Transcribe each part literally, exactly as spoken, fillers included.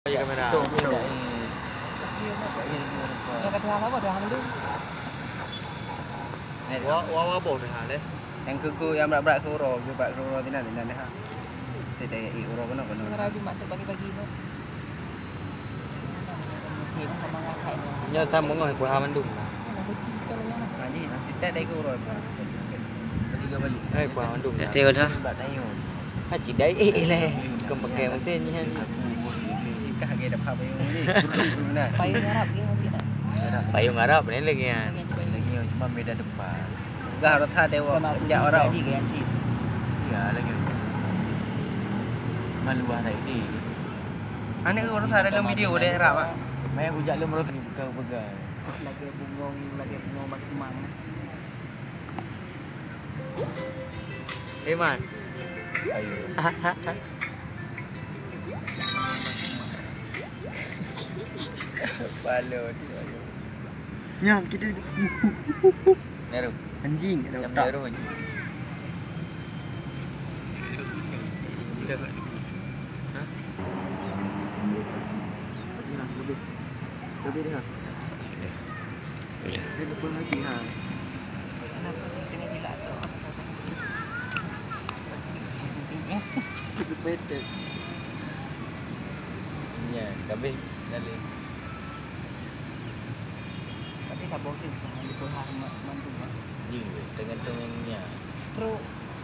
Kamera. Betul, betul. Yang kata hal apa dah dulu? Wa, wa, wa boh dah leh. Nyang keu, keu nyang brat-brat keu uroe, keu brat keu uroe sinan, sinan dah. Teuka, eh, uroe keunoe, keunoe. Uroe Jumat tu pagi-pagi tu. Nyoe sama ngon peue ha mandum. Nah, jadi, nanti tak ada ke uroe. Tiga balik. Eh, peue ha mandum. Dah tengok dah. Ha, cidai, eh, eh, leh. Kau pakai mesin ni, ha. Kah lagi ada payung ni. Payung Arab ni masih nak. Payung Arab ni lagi, ha. Lagi, cuma beda depan. Gah rot that dewa, jak orang. Jadi ganti. Iya, lagi. Malu ah tak ini. Anak orang that dalam video dia Arab ah. Main bujak lem rot ni bukan pegang. Lagi bungong, lagi bungong batu mang. Eh, Man. Ayo. Palo tu, ayo. Nyam kita. Naru. Anjing ada otak. Naru. Hah? Lebih. Lebih dah. Dia lupa lagi ha. Kenapa dia kena jilat tu? Betul. Ya, tapi dari. Tapi tak boleh, jangan lupa ha, mantu, ha. Ya, tengah-tengahnya. Truk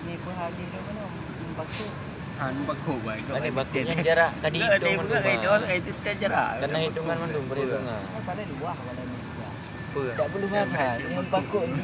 ni peue hal jih tu mana? Bakok. Ha, bakok baik. Tadi bakok yang jarak tadi hitung mandum. Itu kan jarak. Karena hitungan mandum perhitungan. Pada luah, pada luah. Apa? Tak perlu hal. Yang bakok ni.